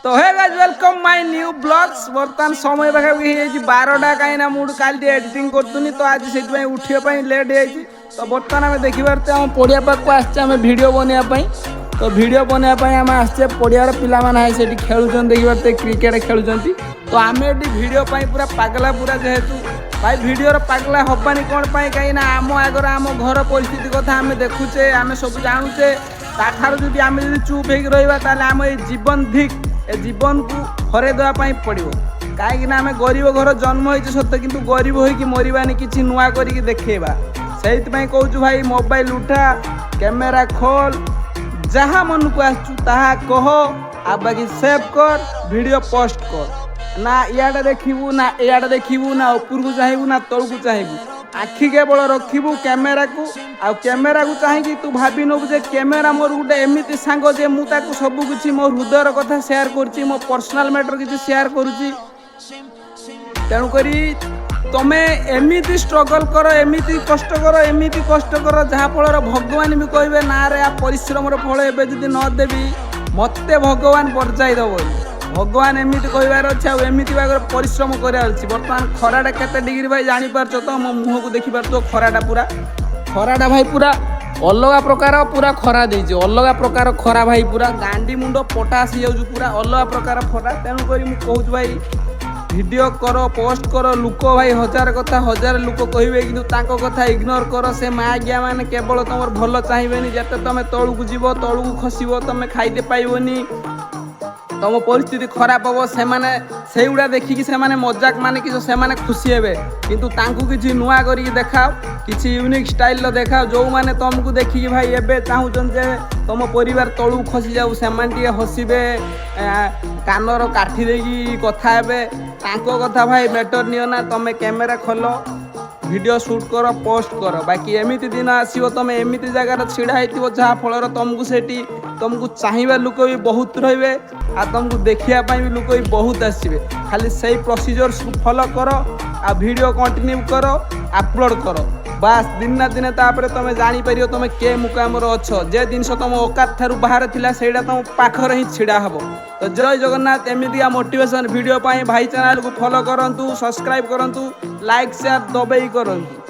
ତ hey guys, welcome my new vlogs। ବର୍ତ୍ତମାନ ସମୟ ପାଖାପାଖି ହେଇଯାଇଛି 12ଟା। କାହିଁକିନା ମୁଁ କାଲି ଟିକେ ଏଡିଟିଂ କରୁଥିଲି, ତ ଆଜି ସେଥିପାଇଁ ଉଠିବା ପାଇଁ ଲେଟ୍ ହେଇଯାଇଛି। ତ ବର୍ତ୍ତମାନ ଆମେ ଦେଖିପାରୁଛେ, ଆମ ପଡ଼ିଆ ପାଖକୁ ଆସିଛେ ଆମେ ଭିଡ଼ିଓ ବନେଇବା ପାଇଁ। ତ ଭିଡ଼ିଓ ବନେଇବା ପାଇଁ ଆମେ ଆସିଛେ। ପଡ଼ିଆର ପିଲାମାନେ ଭାଇ ସେଠି ଖେଳୁଛନ୍ତି, ଦେଖିପାରୁଛେ, କ୍ରିକେଟ ଖେଳୁଛନ୍ତି। ତ ଆମେ ଏଠି ଭିଡ଼ିଓ ପାଇଁ ପୁରା ପାଗଲା ପୁରା। ଯେହେତୁ ଭାଇ ଭିଡ଼ିଓର ପାଗଲା ହବାନି କ'ଣ ପାଇଁ? କାହିଁକିନା ଆମ ଆଗରେ ଆମ ଘର ପରିସ୍ଥିତି କଥା ଆମେ ଦେଖୁଛେ, ଆମେ ସବୁ ଜାଣୁଛେ। ତାଠାରୁ ଯଦି ଆମେ ଯଦି ଚୁପ୍ ହେଇକି ରହିବା, ତାହେଲେ ଆମ ଏଇ ଜୀବନ ଧିକ୍, ଏ ଜୀବନକୁ ହରେଇ ଦେବା ପାଇଁ ପଡ଼ିବ। କାହିଁକିନା ଆମେ ଗରିବ ଘର ଜନ୍ମ ହେଇଛୁ ସତ, କିନ୍ତୁ ଗରିବ ହେଇକି ମରିବାନି, କିଛି ନୂଆ କରିକି ଦେଖେଇବା। ସେଇଥିପାଇଁ କହୁଛୁ ଭାଇ, ମୋବାଇଲ ଉଠା, କ୍ୟାମେରା ଖୋଲ, ଯାହା ମନକୁ ଆସୁଛୁ ତାହା କହ, ଆଉ ବାକି ସେଭ୍ କର, ଭିଡ଼ିଓ ପୋଷ୍ଟ କର। ନା ଇଆଡ଼େ ଦେଖିବୁ, ନା ଇଆଡ଼େ ଦେଖିବୁ, ନା ଉପରକୁ ଚାହିଁବୁ, ନା ତଳକୁ ଚାହିଁବୁ। ଆଖି କେବଳ ରଖିବୁ କ୍ୟାମେରାକୁ। ଆଉ କ୍ୟାମେରାକୁ ଚାହିଁକି ତୁ ଭାବି ନେବୁ ଯେ କ୍ୟାମେରା ମୋର ଗୋଟେ ଏମିତି ସାଙ୍ଗ ଯେ ମୁଁ ତାକୁ ସବୁ କିଛି ମୋ ହୃଦୟର କଥା ସେୟାର କରୁଛି, ମୋ ପର୍ସନାଲ ମ୍ୟାଟର କିଛି ସେୟାର କରୁଛି। ତେଣୁକରି ତମେ ଏମିତି ଷ୍ଟ୍ରଗଲ୍ କର, ଏମିତି କଷ୍ଟ କର, ଏମିତି କଷ୍ଟ କର, ଯାହାଫଳରେ ଭଗବାନ ବି କହିବେ, ନା ରେ, ଆ ପରିଶ୍ରମର ଫଳ ଏବେ ଯଦି ନ ଦେବି, ମୋତେ ଭଗବାନ ବରଜାଇ ଦେବନି। ଭଗବାନ ଏମିତି କହିବାର ଅଛି ଆଉ ଏମିତି ଭାବରେ ପରିଶ୍ରମ କରିବାର ଅଛି। ବର୍ତ୍ତମାନ ଖରାଟା କେତେ ଡିଗ୍ରୀ ଭାଇ ଜାଣିପାରୁଛ ତ? ମୋ ମୁହଁକୁ ଦେଖିପାରୁଥିବ, ଖରାଟା ପୁରା, ଖରାଟା ଭାଇ ପୁରା ଅଲଗା ପ୍ରକାର ପୁରା ଖରା ଦେଇଛି। ଅଲଗା ପ୍ରକାର ଖରା ଭାଇ, ପୁରା ଗାଣ୍ଡି ମୁଣ୍ଡ ପଟାସ ହେଇଯାଉଛି, ପୁରା ଅଲଗା ପ୍ରକାର ଖରା। ତେଣୁକରି ମୁଁ କହୁଛି ଭାଇ, ଭିଡ଼ିଓ କର, ପୋଷ୍ଟ କର। ଲୋକ ଭାଇ ହଜାର କଥା ହଜାର ଲୋକ କହିବେ, କିନ୍ତୁ ତାଙ୍କ କଥା ଇଗ୍ନୋର କର। ସେ ମାଆଜ୍ଞା ମାନେ କେବଳ ତମର ଭଲ ଚାହିଁବେନି। ଯେତେ ତମେ ତଳକୁ ଯିବ, ତଳକୁ ଖସିବ, ତମେ ଖାଇତେ ପାଇବନି, ତମ ପରିସ୍ଥିତି ଖରାପ ହବ, ସେମାନେ ସେଇଗୁଡ଼ା ଦେଖିକି ସେମାନେ ମଜାକ ମାନେ କି ସେମାନେ ଖୁସି ହେବେ। କିନ୍ତୁ ତାଙ୍କୁ କିଛି ନୂଆ କରିକି ଦେଖାଅ, କିଛି ୟୁନିକ୍ ଷ୍ଟାଇଲର ଦେଖାଅ। ଯେଉଁମାନେ ତମକୁ ଦେଖିକି ଭାଇ ଏବେ ଚାହୁଁଛନ୍ତି ଯେ ତମ ପରିବାର ତଳକୁ ଖସିଯାଉ, ସେମାନେ ଟିକେ ହସିବେ, କାନର କାଠି ଦେଇକି କଥା ହେବେ। ତାଙ୍କ କଥା ଭାଇ ମ୍ୟାଟର ନିଅ ନା। ତମେ କ୍ୟାମେରା ଖୋଲ, ଭିଡ଼ିଓ ସୁଟ୍ କର, ପୋଷ୍ଟ କର। ବାକି ଏମିତି ଦିନ ଆସିବ, ତମେ ଏମିତି ଜାଗାରେ ଛିଡ଼ା ହେଇଥିବ, ଯାହା ଫଳରେ ତମକୁ ସେଠି ତମକୁ ଚାହିଁବା ଲୋକ ବି ବହୁତ ରହିବେ ଆଉ ତମକୁ ଦେଖିବା ପାଇଁ ବି ଲୋକ ବି ବହୁତ ଆସିବେ। ଖାଲି ସେଇ ପ୍ରୋସିଜର ଫଲୋ କର ଆଉ ଭିଡ଼ିଓ କଣ୍ଟିନ୍ୟୁ କର, ଆପଲୋଡ଼ କର, ବାସ୍। ଦିନେ ନା ଦିନେ ତାପରେ ତମେ ଜାଣିପାରିବ ତମେ କେ ମୁକାମରେ ଅଛ। ଯେ ଜିନିଷ ତମ ଓକାତ ଠାରୁ ବାହାରେ ଥିଲା, ସେଇଟା ତମ ପାଖରେ ହିଁ ଛିଡ଼ା ହବ। ତ ଜୟ ଜଗନ୍ନାଥ। ଏମିତିକା ମୋଟିଭେସନ ଭିଡ଼ିଓ ପାଇଁ ଭାଇ ଚ୍ୟାନେଲକୁ ଫଲୋ କରନ୍ତୁ, ସବସ୍କ୍ରାଇବ କରନ୍ତୁ, ଲାଇକ୍ ସେୟାର ଦବେଇ କରନ୍ତୁ।